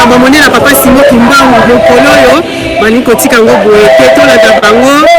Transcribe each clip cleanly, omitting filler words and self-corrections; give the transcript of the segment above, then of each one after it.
Likambo monene ya Papa Simon Kimbangu mokolo oyo balingi kotika yango boye te, tolanda bango.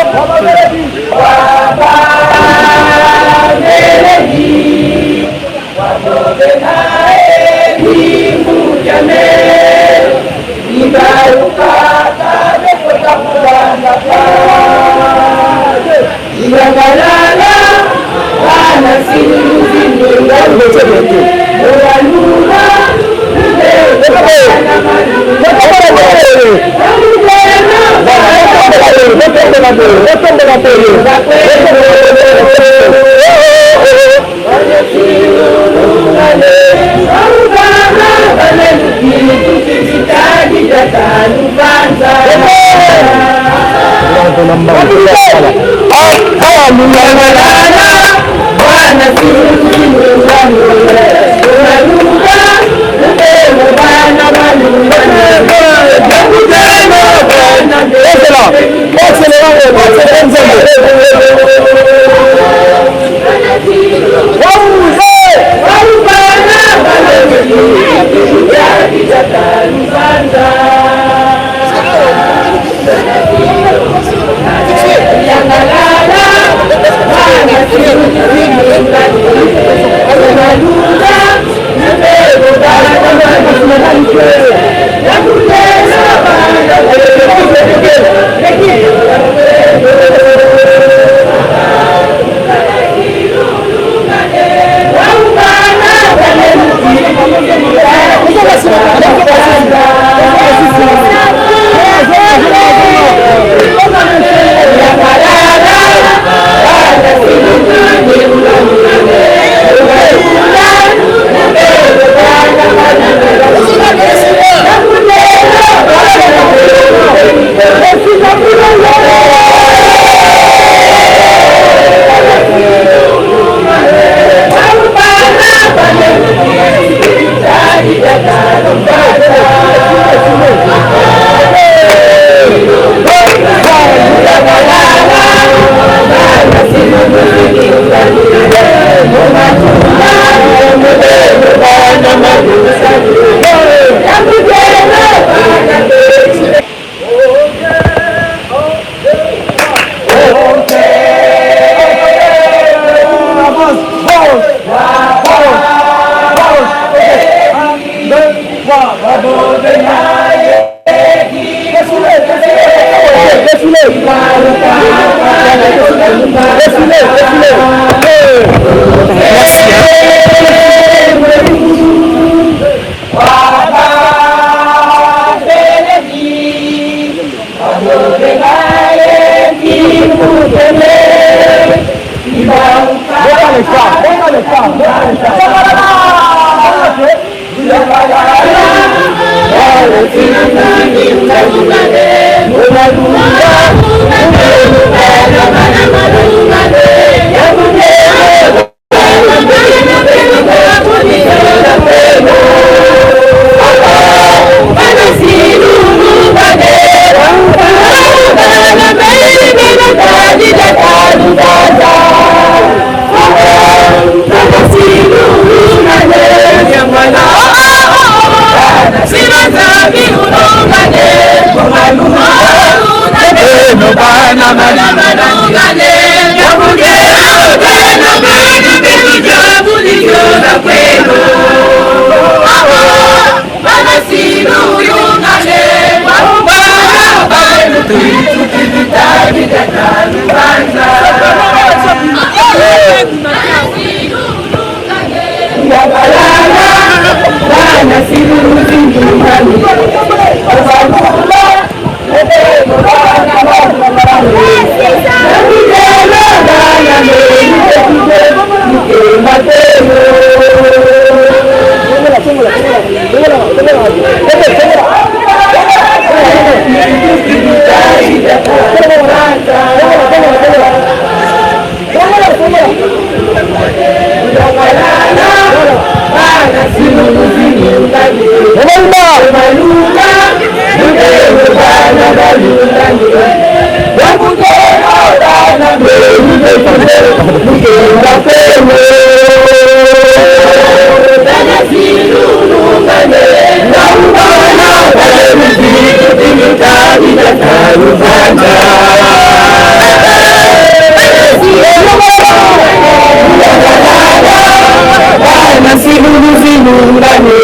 Zilungane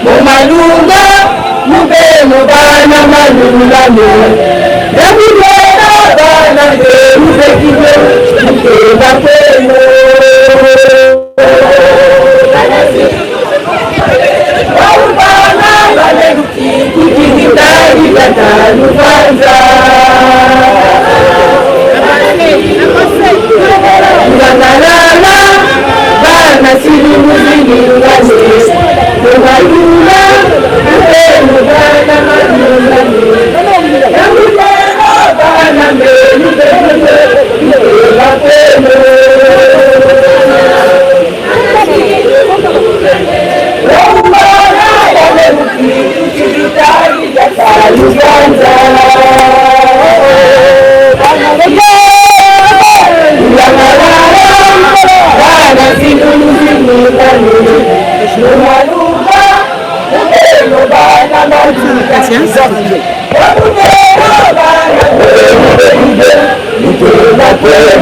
mumalunga mubeno bana malungane yabulena bana berubekiwe mukeba kweno waubana balekikikitaliatalubanza ngangalala bana silumuzilungane mumalunga mubeno bana malungane yabulena bana berubekiwe mukeba kweno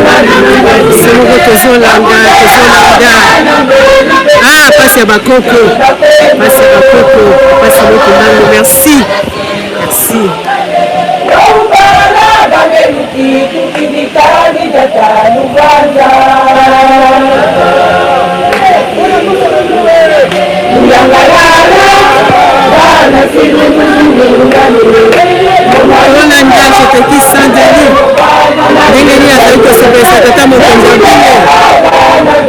Moko tozolanda, tozolanda. Ah, pasi ya bakoko, pasi ya bakoko, pasi moko nango. Merci, merci. Tolanda Joteki Saint Denis ndenge nini azali kosepelisa tata mokonzi ya bino.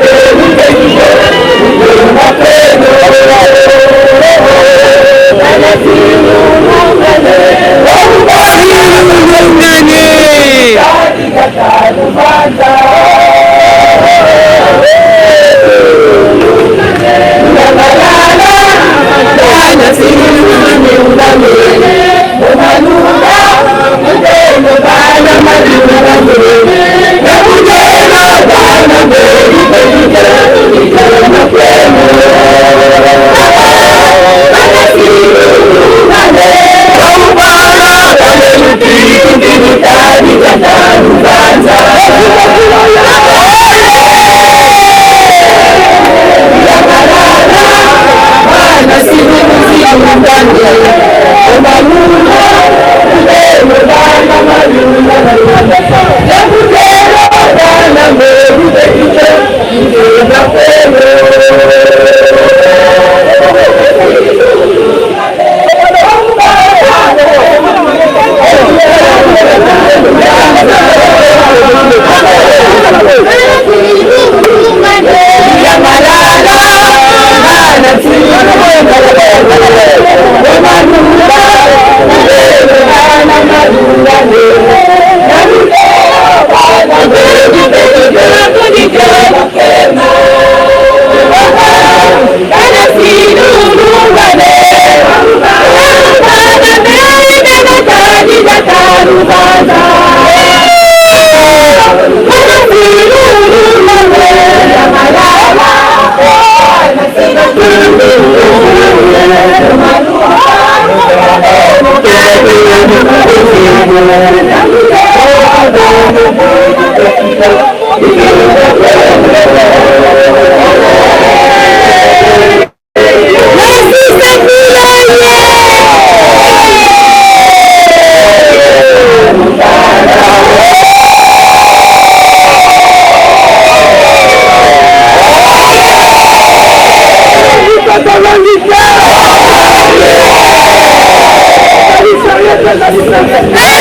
Silungane.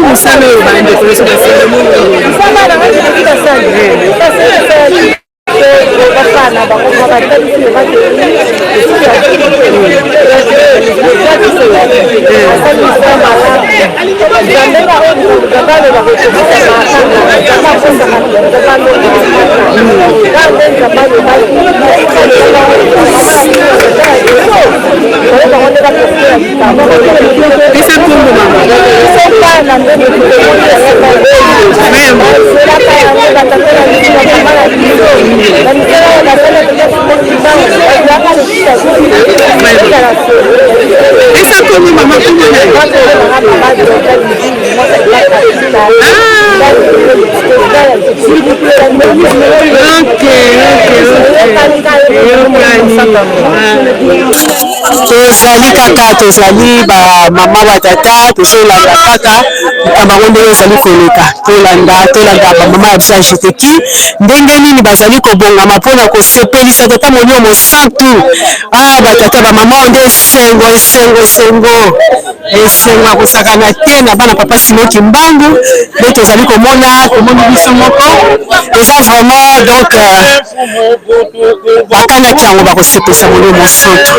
Mosala oyo bandeko nyonso basala. Pesa nkombo mama. Pesa nkombo mama, nkombo na yo. Ok, ok, ok. Tozali kaka, tozali bamama, batata, tozolanda kaka likambo yango ndenge ezali koleka. Tolanda, tolanda bamama ya biso ya Jiteki ndenge nini bazali kobongama mpona kosepelisa tata Molimo Mosantu. Ah, batata, bamama oyo nde esengo, esengo, esengo, esengo ya kosakana te na bana papa Simon Kimbangu nde tozali komona. Tomoni biso moko, eza vraiment donc bakanaki yango, bakosepelisa Molimo Mosantu.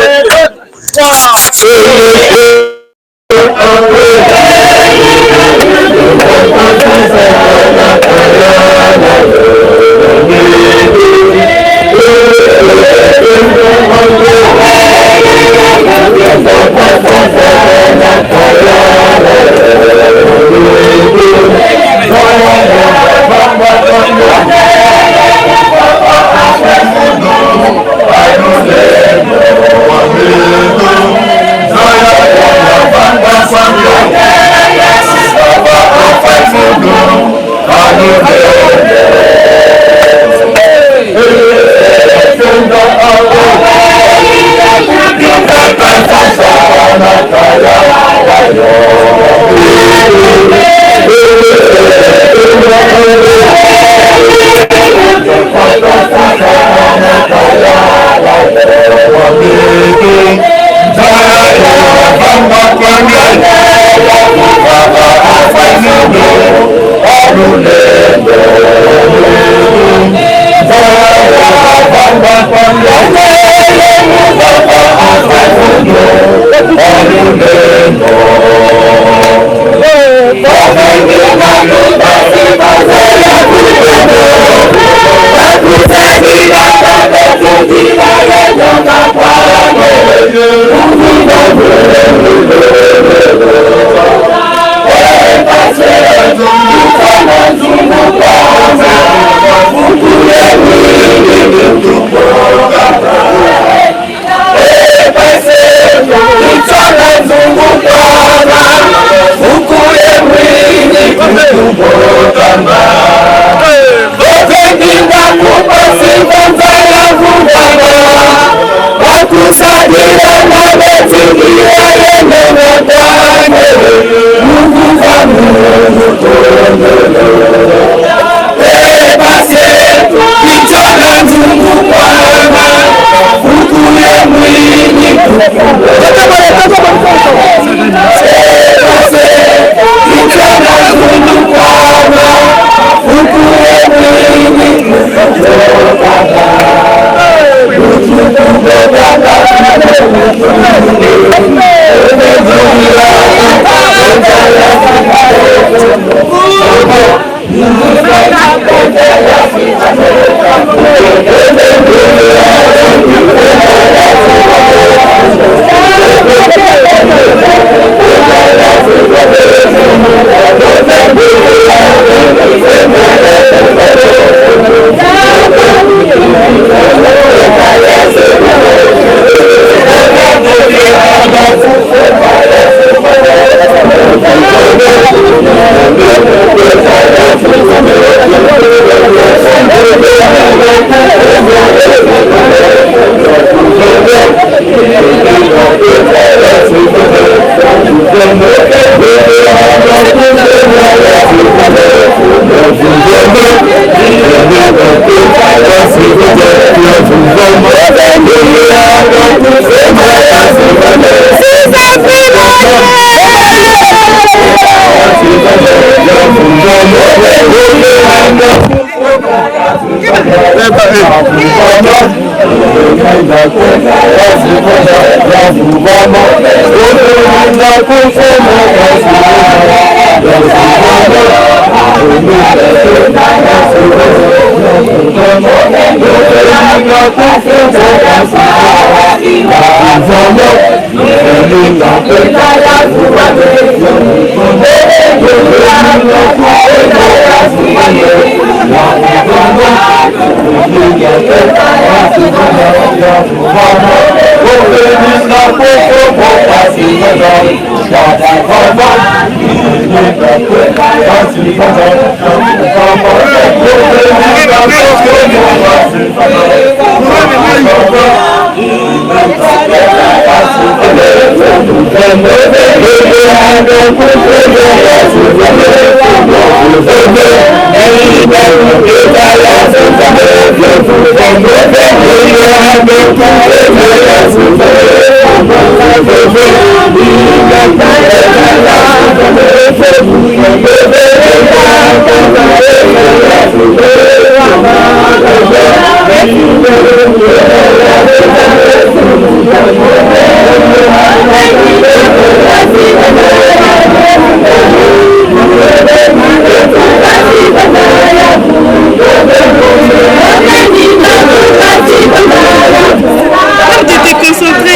T'étais concentré.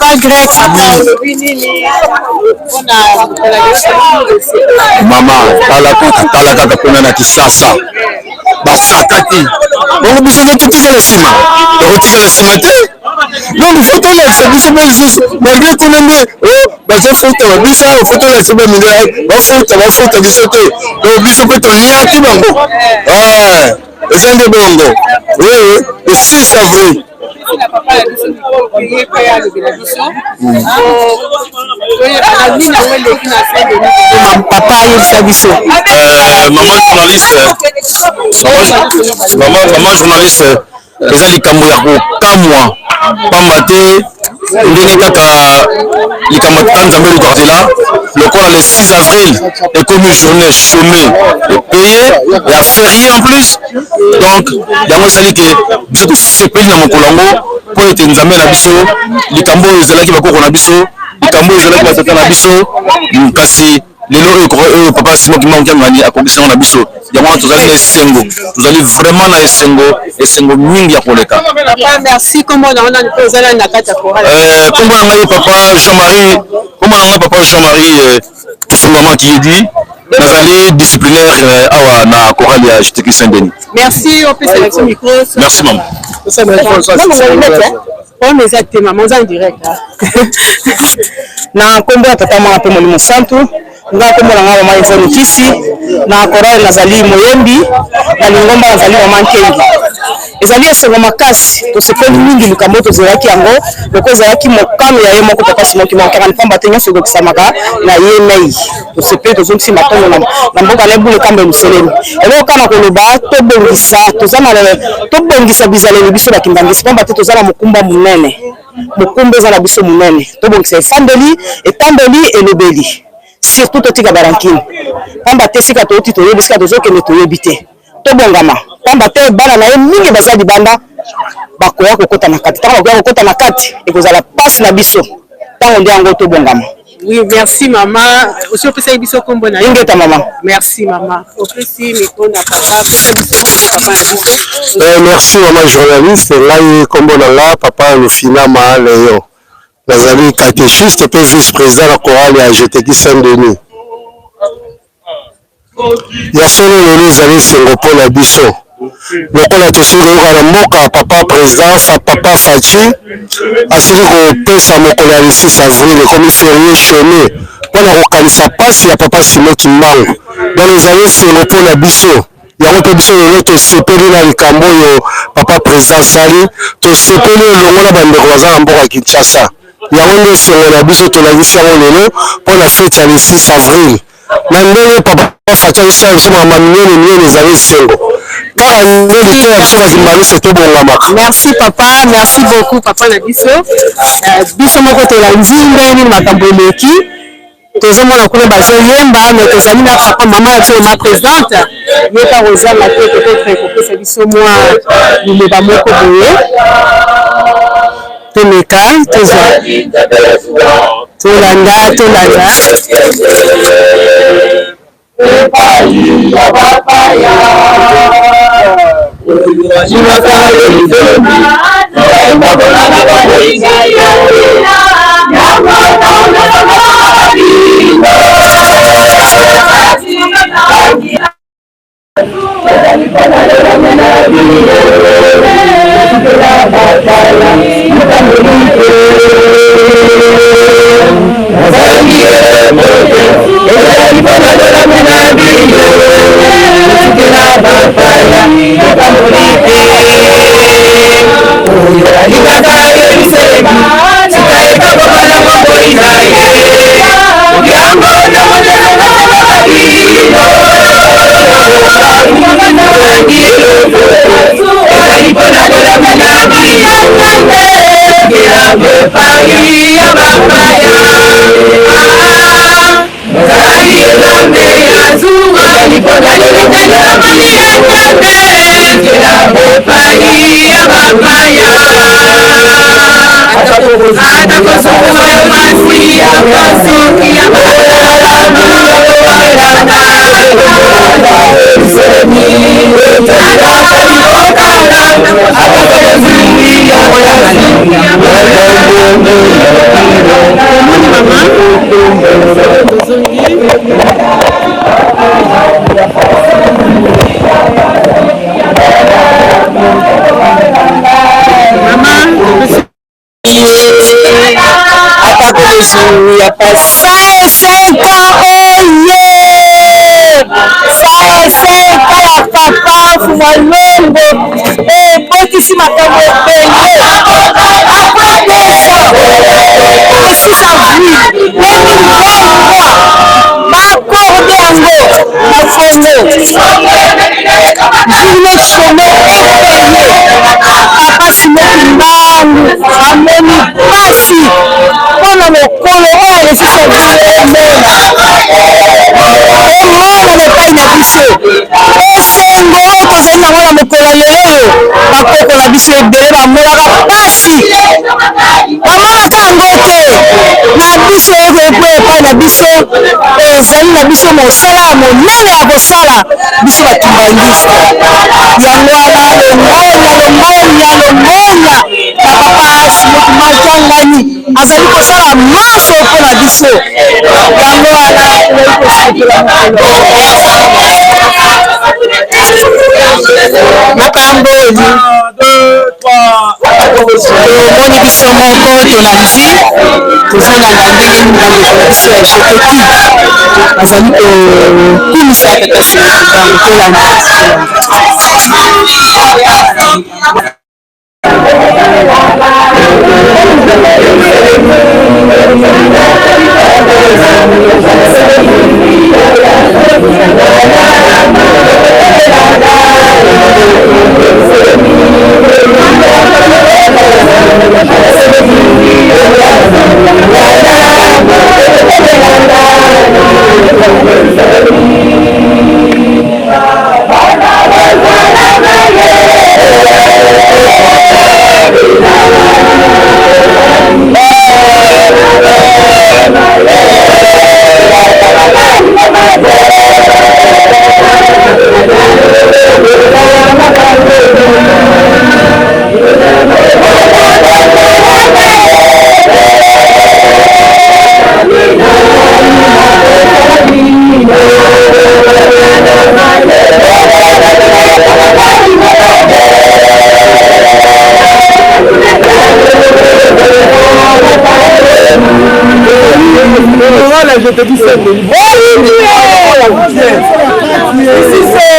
Papa Greg, papa olobi nini mpona Mama, tala kaka, tala kaka kuna na Kisasa basakati bongo, biso nde totikala nsima, tokotikala nsima te. Donc faut tolakisa biso mpe lisusu, malgré kuna nde bazofuta biso awa, faut tolakisa bamindele bafuta, bafuta biso te. Donc biso mpe toniaki bango, eza nde bongo. Oui, le 6 avril. Papa na biso ye mpe alobela biso, toyebaka nini yango eleki na Saint Denis. Papa, ayebisa biso. Maman journaliste, mama journaliste, eza likambo ya kokamwa, pamba te ndenge kaka likambo ya Nzambe elukaka lokola le 6 avril ekomi journée chômée et payé ya férié en plus. Donc yango esali ke biso tosepeli na mokolo yango, mpo ete Nzambe na biso, likambo oyo ezalaki bakoko na biso, likambo oyo ezalaki batata na biso, kasi lelo oyo papa Simon Kimbangu Kiangani akokisi yango na biso. Yango wana tozali na esengo, tozali vraiment na esengo, esengo mingi ya koleka. Papa, merci. Kombo na wana mpe ozala na kati ya chorale? Kombo na ngai papa Jean-Marie, kombo na ngai papa Jean-Marie Fungama Kiyedi, nazali disciplinaire awa na chorale ya GTQ Saint Denis. Merci, opesa biso micro. Merci, mama. Problème eza te, mama, oza en direct. Na nkombo ya Tata, Mwana mpe Molimo Santu, nga nkombo na nga mama Evone Kisi. Na chorale nazali moyembi, na lingomba nazali mama Nkengi. Ezali esengo makasi, tosepeli mingi. Likambo tozelaki yango, loko ezalaki mokano ya ye moko papa Simon Kimbangu, pamba te nyonso ekokisamaka na ye mei. Tosepeli, tozongisi matongo na mboka na ebulu kamba eluselemi. Eloko kaka na koloba, tobongisa, toza na tobongisa bizaleli biso bakimbangisi, pamba te toza na mokumba monene, mokumba eza na biso monene. Tobongisa efandeli, etamboli, elobeli, surtout totika barancune, pamba te sika touti toyebi, sika tozokende toyebi te. Tobongama, pamba te bana na ye mingi baza libanda, bakoya kokota na kati. Ntango bakoya kokota na kati, ekozala mpasi na biso. Ntango nde yango, tobongama. Oui, merci mama. Osi opesaki biso nkombo na yo? Ingeta, mama. Merci mama. Opesi micro na papa, pesa biso nkombo, papa na biso. Merci mama journaliste. Ngai nkombo na nga papa Lufinama Leon, nazali catéchiste mpe vice président na chorale ya GTQ Saint Denis. Ya solo, lelo ezali esengo mpo na biso, lokola tosili koyoka na mboka, papa président fa, papa Fatshi asili kopesa mokolo ya le 6 avril ekomi férié chômé mpona kokanisa mpasi ya papa Simon Kimbangu. Donc ezali esengo mpo na biso yango, mpe biso lelo tosepeli na likambo oyo papa président asali. Tosepeli elongo na bandeko baza na mboka Kinshasa. Yango nde esengo na biso, tolakisi yango lelo mpo na fête ya le 6 avril, na ndenge papa Fatshi azosala biso makambo minene minene. Ezali esengo kaka nde liteya biso bakimbanguiste tobongamaka. Merci papa, merci beaucoup papa na biso. Biso moko tolandi ndenge nini makambo eleki. Tozomona kuna bazoyemba, mais tozali na papa, mama na biso, mama présidente, ye kaka kozanga te peut-être kopesa biso mwa liloba moko boye. Tomeka tozwa, tolanda, tolanda. Epai ya bapaya, Bakonzi ya pa 105 ans oye 105 ans ya papa Fuma Longo ebotisi makambo ebele après 2 ans le 6 avril 2023 baakorde yango na Congo journée chômé et payé papa Simon Kimbangu amoni pasi mpo na mokolo oyo lisusu emona emonana epai na biso. Esengo oyo tozali nango na mokolo ya lelo oyo, bakoko na biso ebele bamonaka pasi, bamonaka yango te. Na biso ekoya epai na biso, ezali na biso mosala ya monene ya kosala biso ba kimbanguiste. Yango wana longonya, longonya, longonya na papa Simon Kimbangu azali kosala manso mpo na biso. Yango wana tozali kosepela mapamboli. Tomoni biso moko tolandi, tozolanda ndenge nini bandeko na biso ya GPQ bazali kokumisa tata Simon Kimbangu. Tolanda. Voilà, je te dis ça. Ici c'est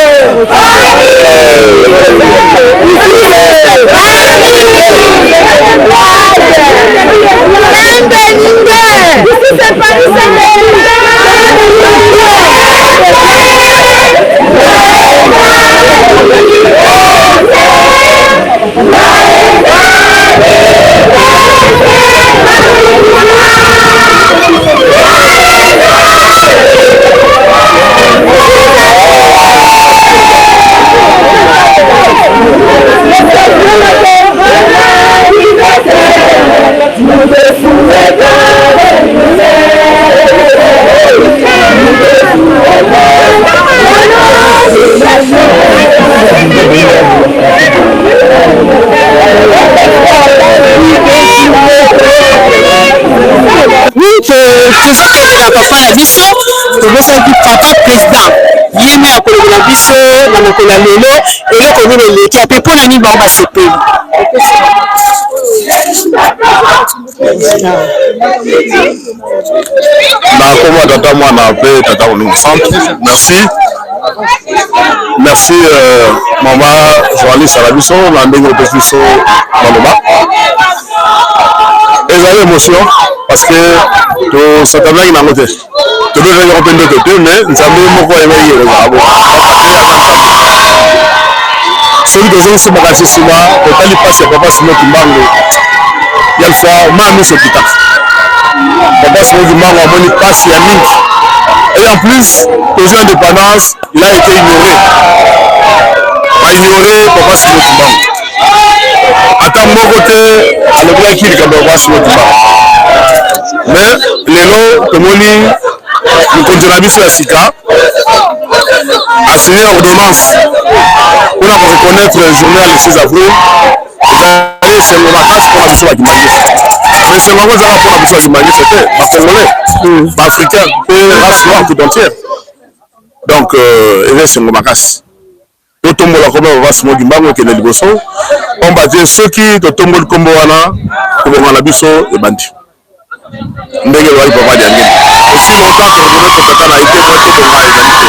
Paris. Ici c'est Paris. Ici c'est Paris, Oui, tozokende na papa na biso, tobosanaki papa président ye nde akolobela biso na mokolo ya lelo eloko nini eleki ape mpo na nini bango basepeli. Na kombo ya tata mwana mpe tata molimo santu, merci merci mama journaliste na biso na ndenge opesi biso maloba. Ezali émotion parce que tosatanaki nango te, tobetaki yango mpe ndoto te, mais Nzambe moko ayebaki ekozala bongo. Soki tozongisi makanisi nsima, totali mpasi ya papa Simon Kimbangu, quelquefois ma miso ekitaka. Papa Simon Kimbangu amoni mpasi ya mingi, et en plus tozwi indépendance, il a été ignoré, baignoré papa Simon Kimbangu, ata moko te alobelaki likambo ya papa Simon Kimbangu. Mais lelo tomoni mokonzi na biso ya sika asigné ordonnance mpona koreconnaître journée ya le 6 avril. Ezali esengo makasi mpona biso bakimbanguiste, mais esengo yango ezalaka mpona biso bakimbanguiste te, bacongolais, baafricain mpe race noire tout entière. Donc eza esengo makasi. Totombola kombo ya papa Simon Kimbangu ekende liboso, pamba te soki totomboli kombo wana, kobonga na biso ebandi. Ndenge elobaki papa Diangenda, aussi longtemps que reconnaître tata na ye te, mwa tobonga ezali te.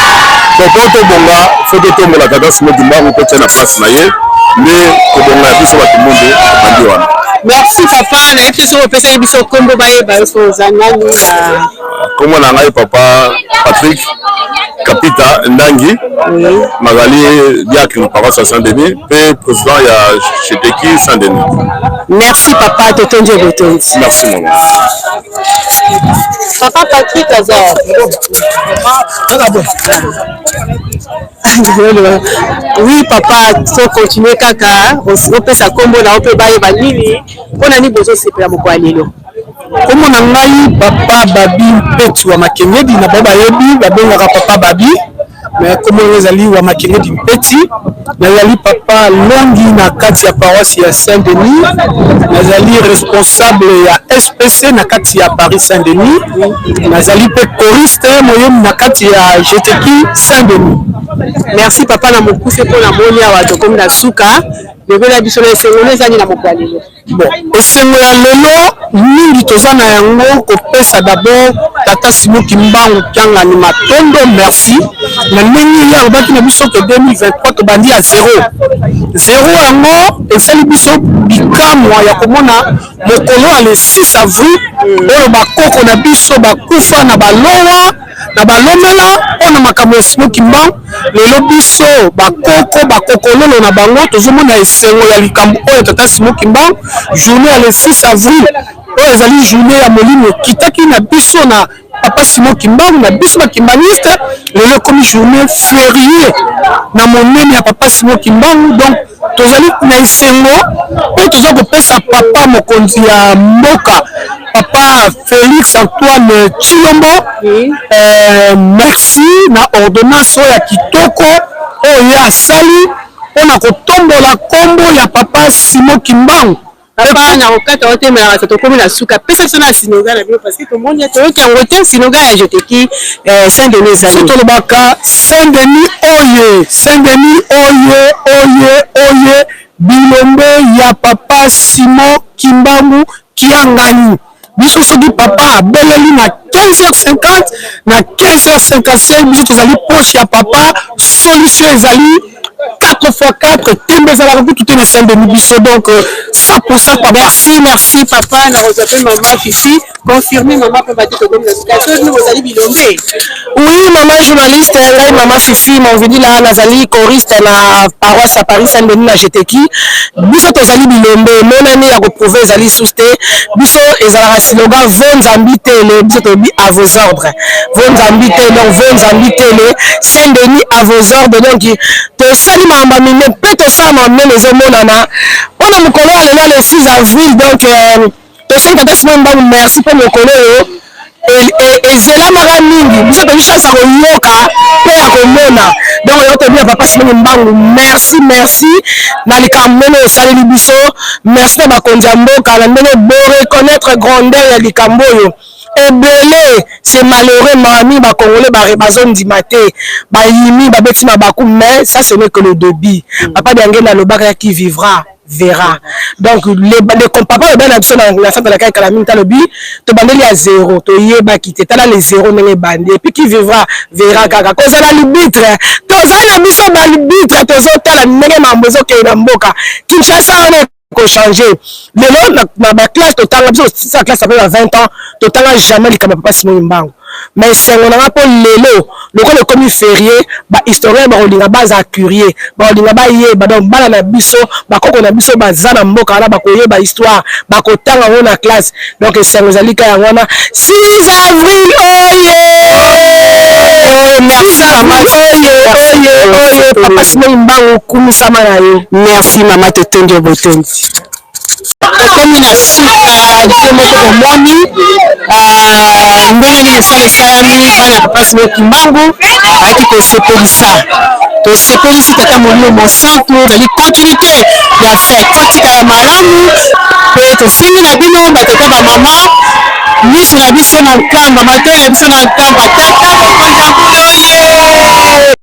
Donc po tobonga, faut totombola tata Simon Kimbangu mpe tia na place na ye, nde kobonga ya biso bato mondo ebandi wana. Merci papa, nayebi te soki opesaki biso kombo bayeba yo soki oza nani na. Kombo na ngai papa Patrick Kapita Ndangi, nazali diacre na paroisse ya Saint-Denis mpe président ya Cheteki Saint-Denis. Merci papa, totondi yo botondi. Merci maman. Papa Patrick aza oui papa, to continuer kaka opesa kombo na yo mpe bayeba nini mpo na nini bozosepela mokolo ya lelo. Kombo na ngai papa Babi Mpetu wa Makengedi, na bao bayebi babengaka papa Babi, mais kombo na ngai ezali wa Makengedi Mpeti. Nazali papa Longi na kati ya paroisse ya Saint Denis, nazali responsable ya SPC na kati ya Paris Saint Denis, nazali mpe choriste moyembi na kati ya GTQ Saint Denis. Merci papa na mokuse mpo na moni awa tokomi na suka, lobela biso na esengo no ezali na mokolo ya lelo. Bon, esengo ya lelo mingi toza na yango kopesa d'abord tata Simon Kimbangu Kiangani matondo merci na ndenge ye alobaki na biso ke 2023 tobandi ya zero zero, yango esali biso bikamwa ya komona mokolo ya le 6 avril oyo bakoko na biso bakufa na balowa na balomela mpo na makambo ya Simon Kimbangu. Lelo biso bakoko bakokololo na bango tozomona esengo ya likambo oyo tata Simon Kimbangu, journée ya le 6 avril oyo ezali journée ya molimo ekitaki na biso na papa Simon Kimbangu na biso bakimbaniste, lelo ekomi journée férié na monene ya papa Simon Kimbangu. Donc tozali na esengo mpe toza kopesa papa mokonzi ya mboka papa Félix Antoine Tshilombo merci na ordonnance oyo ya kitoko oyo ye asali mpona kotombola nkombo ya papa Simon Kimbangu. Papa, na kokata yo te, mais na tokomi na suka, pesa biso na slogan na bino parce que tomoni toyoki yango te, slogan ya Jeteki Saint Denis ezali. So tolobaka Saint Denis oye, Saint Denis oye oye oye, bilombe ya papa Simon Kimbangu Kiangani. Biso soki papa abeleli na 15h50 na 15h55, biso tozali proche ya papa, solution ezali 4x4, tembe ezalaka kutu te na Saint Denis biso, donc 100% papa. Merci, merci papa, na kozwa mpe mama Fifi confirme mama mpe bati tokomi na suka, so bino bozali bilombe. Oui, maman journaliste, ngai mama Fifi Monvidila, nazali choriste na paroisse ya Paris Saint-Denis na Jeteki. Biso tozali bilombe, emonani ya koprouver ezali lisusu te. Biso ezalaka slogan vo Nzambi tele, biso tolobi à vos ordres. Vo Nzambi tele, donc vo Nzambi tele, Saint-Denis à vos ordres. Donc tosali makambo ya minene mpe tosala makambo minene ezomonana mpona mokolo ya lelo le 6 avril. Donc tosengi tata Simon Mbangu merci mpo mokolo oyo ezelamaka mingi, biso tozwi chance ya koyoka mpe ya komona. Donc oyo toyebi na papa Simon Mbangu, merci, merci na likambo ndenge osaleli biso, merci na bakonzi ya mboka na ndenge boreconnaître grandeur ya likambo oyo. Ebele, c'est malheureux, mami bacongolais bazondima te, bayimi babeti mabaku, mais ça ce n'est que le début. Papa Diangenda alobaka qui vivra verra. Donc le papa alobi na biso na centre na kai kala mingi, talobi tobandeli ya zéro, toyebaki te, tala le zéro ndenge ebandi, et puis qui vivra verra. Kaka kozala arbitre, tozali na biso baarbitre, tozotala ndenge mambo ezokende na mboka Kinshasa wana kochanger. Lelo na baclasse totanga, biso tosisa classe après ba 20 ans, totanga jamais likambo ya papa Simon Mbangu, mais esengo nanga mpo lelo lokola ekomi férié, bahistorien bakolinga baza curieux, bakolinga bayeba. Donc bana na biso, bakoko na biso baza na mboka wana, bakoyeba histoire, bakotanga yango na classe. Donc esengo ezali ka yango wana. 6 avril oye, Merci mama. Oye oye oye, papa Simon Mbangu, kumisama na yo. Merci mama, totondi yo botondi. Tokomi na suka, biso moko bomoni ndenge nini mosala esalami. Bana ya papa Simon Kimbangu ayaki kosepelisa, tosepelisi tata molimo mosantu, ezali continuité ya fête, totikala malamu mpe tosengi na bino batata bamama, miso na biso na nkamba, matoi na biso na nkamba, tata mokonzi ya nkolo ye.